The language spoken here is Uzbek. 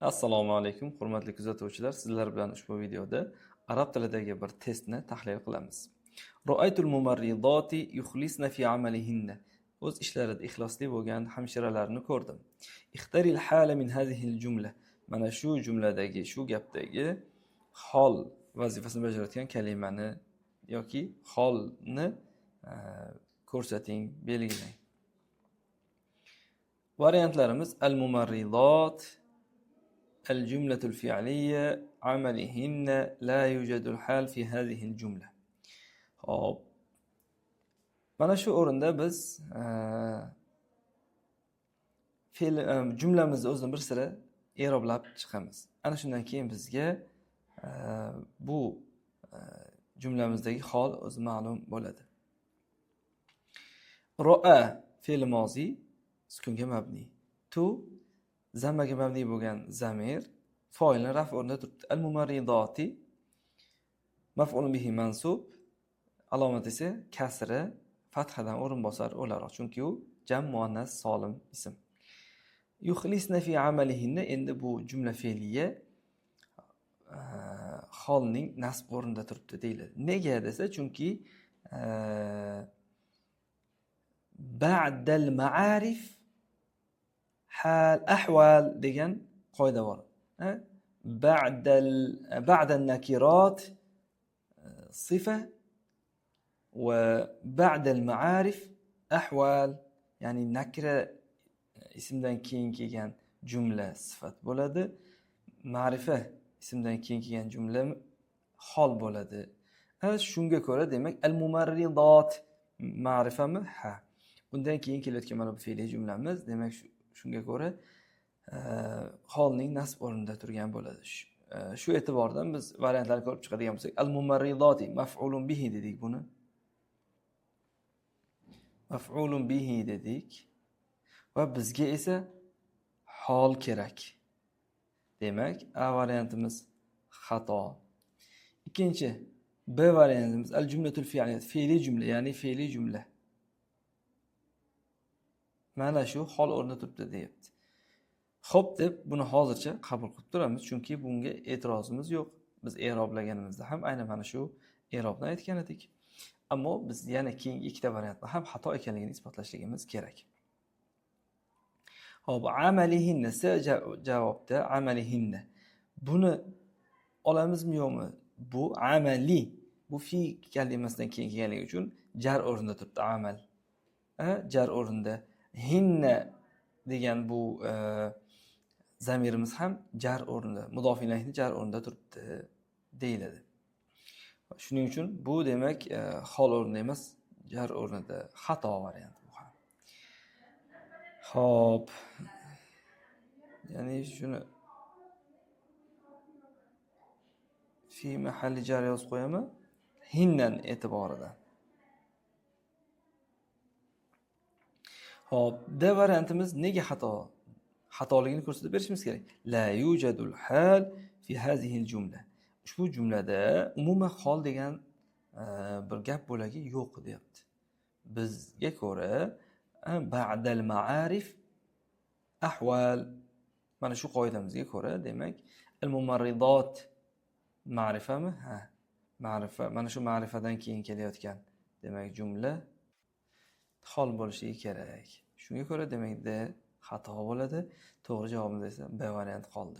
Assalomu alaykum, hurmatli kuzatuvchilar. Sizlar bilan ushbu videoda arab tilidagi bir testni tahlil qilamiz. Ra'aytul mumarridati yukhlisna fi amalihinna. O'z ishlarida ixlosli bo'lgan hamshiralarni ko'rdim. Ixtaril hala min hazihil jumla. Mana shu jumladagi, shu gapdagi hol vazifasini bajarayotgan kalimani yoki holni ko'rsating, belgilang. Variantlarimiz al-mumarridat, الجملة الفعلية، عملهن، لا يوجد الحال في هذه الجملة. Xo'p. Mana shu o'rinda biz fe'l jumlamizni o'zini bir sira i'roblab chiqamiz. Ana shundan keyin bizga bu jumlamizdagi hol o'zi ma'lum bo'ladi. Ro'a fe'li mozi sukunga mabni. Tu zammaga mabni bo'lgan zamir foilni raf o'rnida turibdi. Al mumarridati maf'ulun bihi mansub, alomat esa kasra fathadan o'rinbosar o'laroq, chunki u jam muannas solim ism. Yukhlisna fi amalihinna, endi bu jumla fe'liya holning nasb o'rnida turibdi deyiladi. Nega desa, chunki ba'dal ma'arif hal ahval degan qoida bor. Ba'dal nakirat sifa va ba'dal ma'arif ahval, ya'ni nakra ismdan keyin kelgan jumla sifat bo'ladi, ma'rifa ismdan keyin kelgan jumla hol bo'ladi. Shunga ko'ra demak al mumarridat ma'rifami? Ha. Undan keyin kelayotgan mana bu fe'liy jumlamiz, demak shunga ko'ra holning nasb o'rnida turgan bo'ladi. Shu e'tibordan biz variantlarni ko'rib chiqadigan bo'lsak, al mumarridati maf'ulun bihi dedik buni. Maf'ulun bihi dedik va bizga esa hol kerak. Demak, A variantimiz xato. Ikkinchi B variantimiz al jumlatul fi'liyat, fe'liy jumla, ya'ni fe'liy jumla. Mana shu hol o'rnida turibdi deyapti. Xo'p deb buni hozircha qabul qilib turamiz, chunki bunga e'tirozimiz yo'q. Biz i'roblaganimizda ham aynan mana shu i'robni aytgan edik. Ammo biz yana keyingi ikkita variantni ham xato ekanligini isbotlashligimiz kerak. Xo'p, amalihinna javobda amalihinna. Buni olamizmi yo'qmi? Bu amali, bu fi kalimasidan keyin kelganligi uchun jar o'rnida turibdi amal. Jar o'rnida. Hinna degan bu zamirimiz ham jar o'rnida, mudof ilayhni jar o'rnida turibdi deyiladi. Shuning uchun bu demak hol o'rnida emas, jar o'rnida, xato variant bu ham. Xo'p. Ya'ni shuni fi mahalli jar yozib qo'yaman, hinnan e'tiboridan. Xo'p, D variantimiz nega xato? Xatoligini ko'rsatib berishimiz kerak. La yujadul hal fi hazihil jumla. Ushbu jumlada umuman hol degan bir gap bo'lagi yo'q deyapti. Bizga ko'ra ba'dal ma'arif ahval, mana shu qoidamizga ko'ra demak al mumarridat ma'rifami? Ha, ma'rifa, mana shu ma'rifadan keyin kelayotgan demak jumla hol bo'lishi kerak. Shunga ko'ra demak D xato bo'ladi. To'g'ri javobimiz esa B variant qoldi.